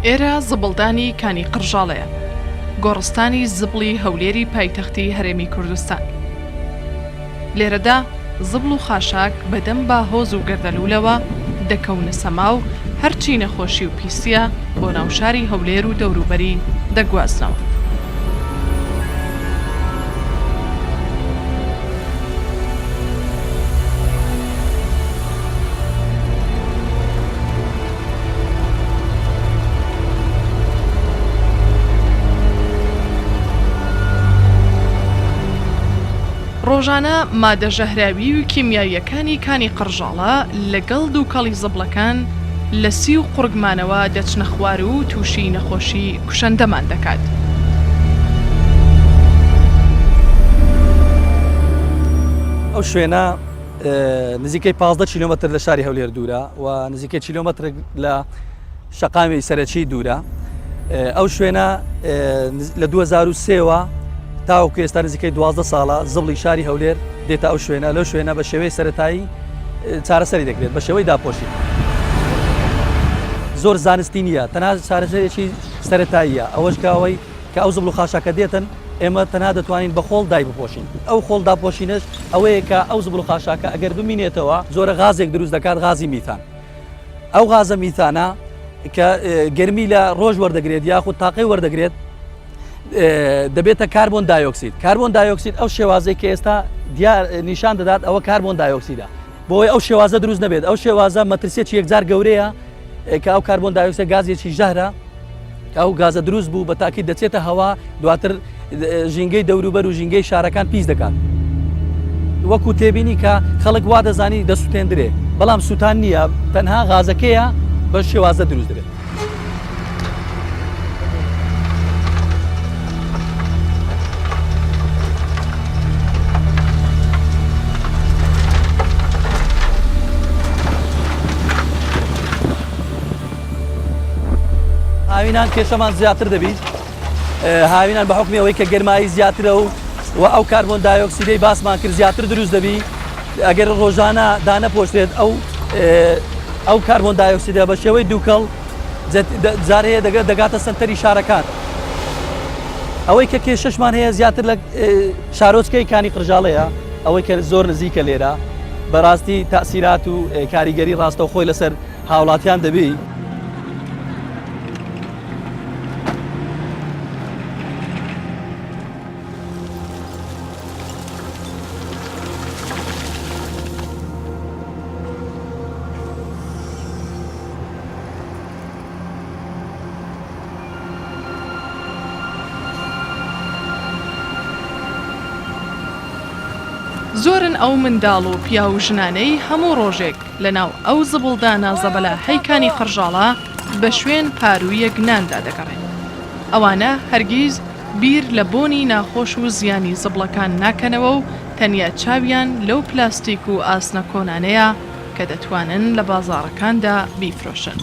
ئێرە زبڵدانی کانی قڕژاڵەیە، گۆڕستانی زبڵی هەولێری پایتەختی هەرێمی کوردستان. لێرەدا زبڵ و خاشاک بەدەم باهۆز و گەردەلوولەوە دەکەونە سەما و هەرچی نەخۆشی و پیسییە بۆ ناو شاری هەولێر و دەوروبەری دەگوازنەوە. ڕۆژانە مادە ژەهراوی و کیمیاییەکانی کانی قڕژاڵە لەگەڵ دووکەڵی زبڵەکان لە سی و قوڕگمانەوە دەچنە خوار و تووشی نەخۆشی کوشەندەمان دەکات. ئەو شوێنە نزیکەی 15 کیلۆمەتر لە شاری هەولێر دوورە و نزیکەی کیلۆمەترێک لە شەقامی سەرەکی دوورە ئەو شوێنە لە 2023ەوە تاوەکو ئێستا نزیکەی دوازدە ساڵە زبڵی شاری هەولێر دێتە ئەو شوێنە لەو شوێنە بە شێوەی سەتایی چارەسەری دەکرێت بە شێوەی داپۆشی زۆر زانستی نییە تەنها چارەسەرێکی سەتاییە ئەوەش کاوەی کە ئەو زبڵ و خاشاکە دێتن ئێمە تەنها دەتوانین بە خۆڵ دای بپۆشین ئەو خۆڵ داپۆشینەش ئەوەیە کە ئەو زبڵ و خاشاکە ئەگەر بمینێتەوە جۆرە غازێک دروست دەکات غازی میتان ئەو غازە میتانە کە گەرمی لە ڕۆژ وەردەگرێت یاخود تاقی وەردەگرێت دەبێتە کاربۆن دایۆکسید کاربۆن دایۆکسید ئەو شێوازەی کە ئێستا دیار نیشان دەدات ئەوە کاربۆن دایۆکسیدە بۆی ئەو شێوازە دروست نەبێت ئەو شێوازە مەترسیەکی یەکجار گەورەیە کە ئەو کاربۆن دایۆکسید گازێکی ژەهرە ئەو گازە دروست بوو بە تاکی دەچێتە هەوا دواتر ژینگەی دەوروبەر و ژینگەی شارەکان پیس دەکات وەکو تێبینی کە خەڵک وا دەزانی دەسووتێندرێ بەڵام سووتان نییە تەنها غازەکەیە بە شێوازە دروست دەبێت. هاوینان کێشەمان زیاتر دەبیت هاوینان بە حکمی ئەوەی کە گەرمایی زیاترە و و ئەو کاربۆن دایۆکسیدەی باسمان کرد زیاتر دروست دەبی ئەگەر ڕۆژانە دانەپۆشرێت ئەو ئەو کاربۆن دایۆکسیدە بە شێوەی دووکەڵ جار هەیە دەگاتە سەنتەری شارەکان ئەوەی کە کێشەشمان هەیە زیاتر لە شارۆچکەی کانی قرژاڵەیە ئەوەی کە زۆر نزیکە لێرە بەڕاستی تاسیرات و کاریگەری ڕاستەوخۆی لەسەر هاوڵاتیان دەبی. زۆرن ئەو منداڵ و پیاو و ژنانەی هەموو ڕۆژێک لەناو ئەو زبڵدانە زەبەلاحەی کانی قڕژاڵە بە شوێن پاروویەک ناندا دەگەڕێن. ئەوانە هەرگیز بیر لە بۆنی ناخۆش و زیانی زبڵەکان ناکەنەوە و تەنیا چاویان لەو پلاستیک و ئاسنە کۆنانەیە کە دەتوانن لە بازاڕەکاندا بیفرۆشن.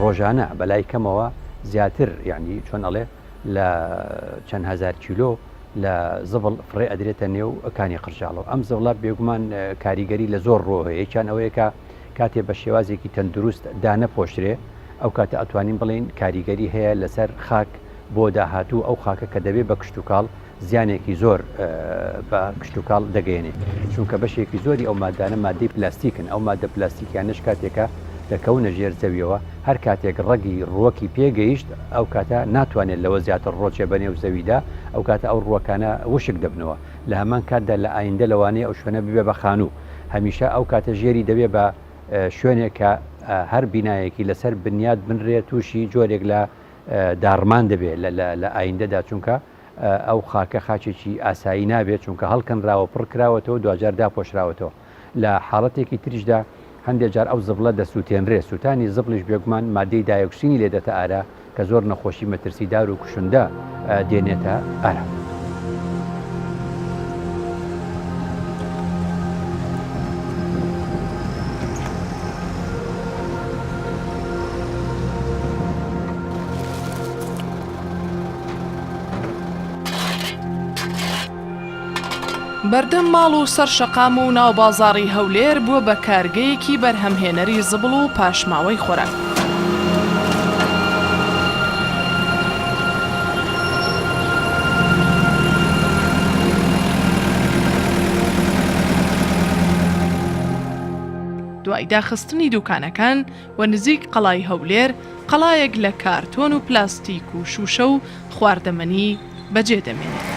ڕۆژانە بەلای کەمەوە زیاتر یعنی چۆن ئەڵێ لە چەند هزار کیلۆ لە زبڵ فڕێ ئەدرێتە نێو کانی قرژاڵەوە ئەم زبڵە بێگومان کاریگەری لە زۆر ڕۆ هەیە یەکیان ئەوەیە کە کاتێ بە شێوازێکی تەندروست دانەپۆشرێ ئەو کاتە ئەتوانین بڵێین کاریگەری هەیە لەسەر خاک بۆ داهاتوو ئەو خاکە کە دەبێ بە کشتوکاڵ زیانێکی زۆر بە کشتوکاڵ دەگەیەنێ چونکە بەشێکی زۆری ئەو مادانە مادەی پلاستیکن ئەو مادە پلاستیکیانەش کاتێکە دەکەونە ژێر زەویەوە هەر کاتێک ڕەگی ڕووەکی پێگەیشت ئەو کاتە ناتوانێت لەوە زیاتر ڕۆچێ بە نێو زەویدا ئەو کاتە ئەو ڕووەکانە وشک دەبنەوە لە هەمان کاتدا لە ئایندە لەوانەیە ئەو شوێنە ببێ بە خانوو هەمیشە ئەو کاتە ژێری دەبێ بە شوێنێک کە هەر بینایەکی لەسەر بنیات بنرێ تووشی جۆرێک لە داڕمان دەبێ لە ئایندەدا چونکە ئەو خاکە خاکێکی ئاسایی نابێت چونکە هەڵکەنراوە پڕ کراوەتەوە دواجار داپۆشراوەتەوە لە حاڵەتێکی تریشدا. هەندێ جار ئەو زبڵە دەسووتێنرێ، سووتانی زبڵیش بێگومان ماددەی دایۆکسینی لێ دێتە ئارا کە زۆر نەخۆشی مەترسیدار و کوشندە دێنێتە ئارا. بەردەم ماڵ و سەر شەقام و ناو بازاڕی هەولێر بووە بە کارگەیەکی بەرهەمهێنەری زبڵ و پاشماوەی خۆراک. دوای داخستنی دوکانەکان و نزیک قەڵای هەولێر، قەڵایەک لە کارتۆن و پلاستیک و شووشە و خواردەمەنی بەجێ دەمێنێت.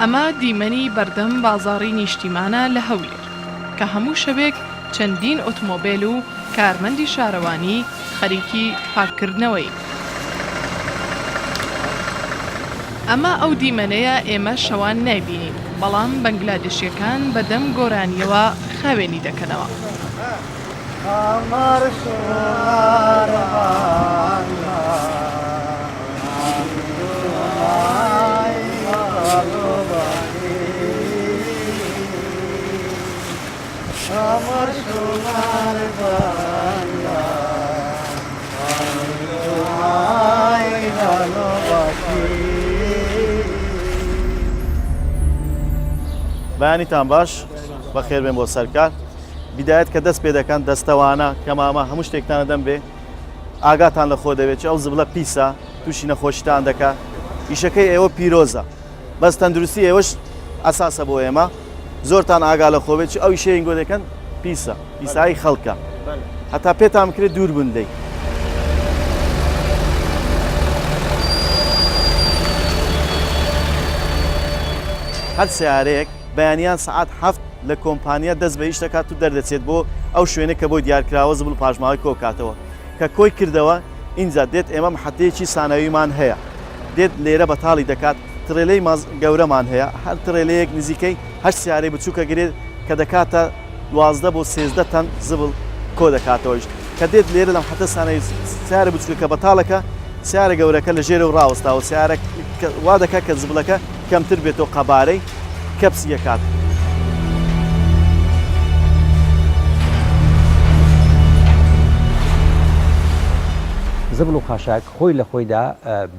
ئەمە دیمەنی بەردەم بازاڕی نیشتیمانە لە هەولێر، کە هەموو شەوێک چەندین ئۆتمۆبێل و کارمەندی شارەوانی خەریکی پاککردنەوەین. ئەمە ئەو دیمەنەیە ئێمە شەوان نایبینین، بەڵام بەنگلادیشییەکان بە دەم گۆرانییەوە خاوێنی دەکەنەوە. بەیانیتان باش بەخێربێن بۆ سەرکار بیدایەت کە دەست پێ دەکەن دەستەوانە کەمامە هەموو شتێکتانە دەم بێ ئاگاتان لە خۆ دەبێت چ ئەو زبڵە پیسە تووشی نەخۆشیتان دەکا ئیشەکەی ئێوە پیرۆزە بەس تەندروستی ئێوەش ئەساسە بۆ ئێمە زۆرتان ئاگا لە خۆ بێت چ ئەو ئیشەی ئینگۆ دەکەن پیسە پیسایی خەڵکە هەتا پێتان بکرێت دوور بن لێی. هەر سەیارەیەک بەیانیان سەعات هەفت لە کۆمپانیا دەست بە ئیش دەکات و دەردەچێت بۆ ئەو شوێنەی کە بۆی دیارکراوە زبڵ و پاشماوەی کۆبکاتەوە کە کۆی کردەوە ئینجا دێت ئێمە محەتەیەکی سانەویمان هەیە دێت لێرە بەتاڵی دەکات تڕێلەی گەورەمان هەیە هەر تڕێلەیەک نزیکەی هەشت سیارەی بچووک ئەگرێت کە دەکاتە 12 بۆ 13 تەن زبڵ کۆ دەکاتەوەیش کە دێت لێرە لەم حەتە سانەی سیارە بچووکەکە بەتاڵەکە سیارە گەورەکە لە ژێرەوە ڕاوەستاوە سیارە وا دەکات کە زبڵەکە کەمتر بێتەوە قەبارەی کەپسی ئەکات. زبڵ و خاشاک خۆی لە خۆیدا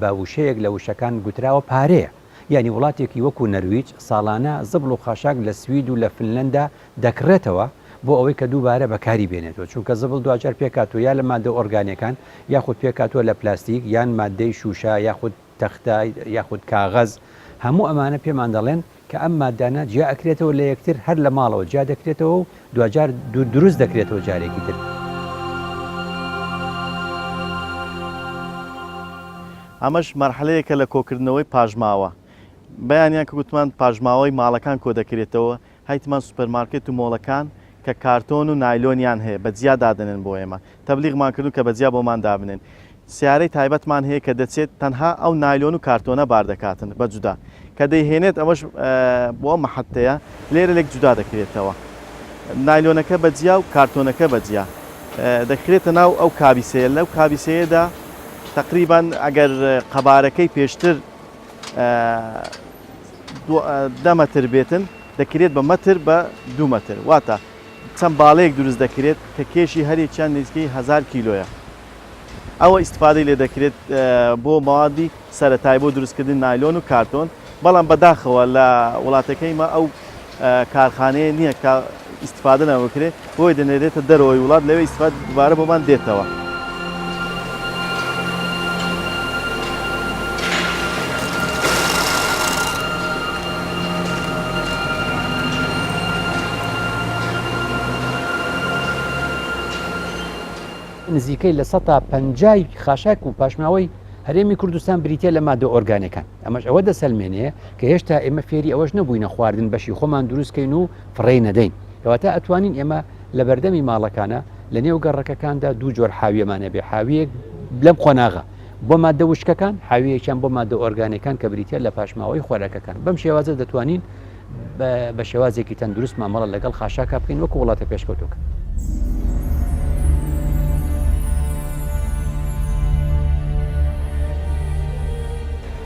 بە وشەیەک لە وشەکان گوتراوە پارەیە. یانی وڵاتێکی وەکو نەرویج ساڵانە زبڵ و خاشاک لە سوید و لە فنلەندا دەکڕێتەوە بۆ ئەوەی کە دووبارە بەکاری بێنێتەوە چونکە زبڵ دواجار پێکهاتووە یا لە ماددە ئۆرگانیەکان یاخود پێکهاتووە لە پلاستیک یان ماددەی شوشە یاخود تەختە یاخود کاغەز هەموو ئەمانە پێمان دەڵێن کە ئەم ماددانە جیا ئەکرێتەوە لە یەکتر هەر لە ماڵەوە جیا دەکرێتەوە و دواجار دروست دەکرێتەوە جارێکی تر. ئەمەش مەرحەلەیەکە لە کۆکردنەوەی پاشماوە. بەیانیان کە گوتمان پاشماوەی ماڵەکان کۆدەکرێتەوە، هەیتمان سوپەرمارکێت و مۆڵەکان کە کارتۆن و نایلۆنیان هەیە بە جیا دادەنێن بۆ ئێمە. تەبلیغمان کردوون کە بە جیا بۆمان دابنێن. سیارەی تایبەتمان هەیە کە دەچێت تەنها ئەو نایلۆن و کارتۆنە بار دەکاتن بە جودا. کە دەیهێنێت ئەوەش بۆ ئەم مەحەتەیە لێرە لێک جودا دەکرێتەوە. نایلۆنەکە بە جیا و کارتۆنەکە بە جیا. دەکرێتە ناو ئەو کابیسەیە. لەو کابیسەیەدا تەقریبەن ئەگەر قەبارەکەی پێشتر دە مەتر بێتن دەکرێت بە مەتر بە دوو مەتر واتە چەند باڵەیەک دروست دەکرێت کە کێشی هەریەکیان نزیکەی هەزار کیلۆیە ئەوە ئیستفادەی لێ دەکرێت بۆ مەوادی سەرەتایی بۆ دروستکردنی نایلۆن و کارتۆن بەڵام بەداخەوە لە وڵاتەکەی مە ئەو کارخانەیە نییە کە ئیستفادە لەمە بکرێت بۆیە دەنێرێتە دەرەوەی وڵات لەوێ ئیستفاد دووبارە بۆمان دێتەوە. نزیکەی 50% ی خاشاک و پاشماوەی هەرێمی کوردستان بریتیە لە مادە ئۆرگانەکان ئەمەش ئەوە دەسەلمێنێ کە هێشتا ئێمە فێری ئەوەش نەبووینە خواردن بەشی خۆمان دروستکەین و فڕێی نەدەین کەواتە ئەتوانین ئێمە لە بەردەمی ماڵەکانە لە نێو گەڕەکەکاندا دوو جۆر حاویەمان هەبێ حاویەک لەم قۆناغە بۆ ماددە وشکەکان، حاوییەکیان بۆ ماددە ئۆرگانیەکان کە بریتیە لە پاشماوەی خۆراکەکان. بەم شێوازە دەتوانین بە شێوازێکی تەندروست مامەڵە لەگەڵ خاشاکا بکەین وەکو وڵاتە پێشکەوتووەکان.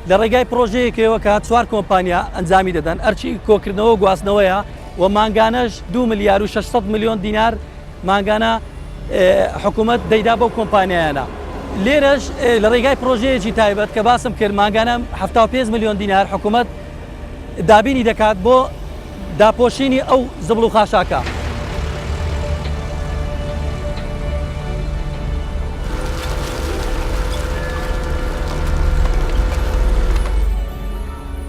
لە ڕێگای پڕۆژەیەکەوە کە چوار کۆمپانیا ئەنجامی دەدەن، ئەرکی کۆکردنەوە و گواستنەوەیە و مانگانەش دوو ملیار و 600 ملیۆن دینار مانگانە حکوومەت دەیدا بەو کۆمپانیایانە. لێرەش لە ڕێگای پڕۆژەیەکی تایبەت کە باسم کرد مانگانە 75 ملیۆن دینار حکوومەت دابینی دەکات بۆ داپۆشینی ئەو زبڵ و خاشاکە.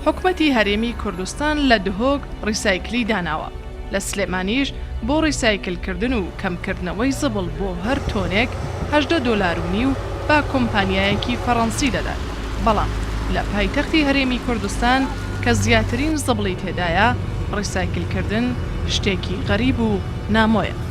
حکومەتی هەرێمی کوردستان لە دهۆک ڕیسایکلی داناوە، لە سلێمانیش بۆ ڕیسایکلکردن و کەمکردنەوەی زبڵ بۆ هەر تۆنێک 18 دۆلار و نیو بە کۆمپانیایەکی فەڕەنسی دەدات، بەڵام لە پایتەختی هەرێمی کوردستان کە زیاترین زبڵی تێدایە، ڕیسایکلکردن شتێکی غەریب و نامۆیە.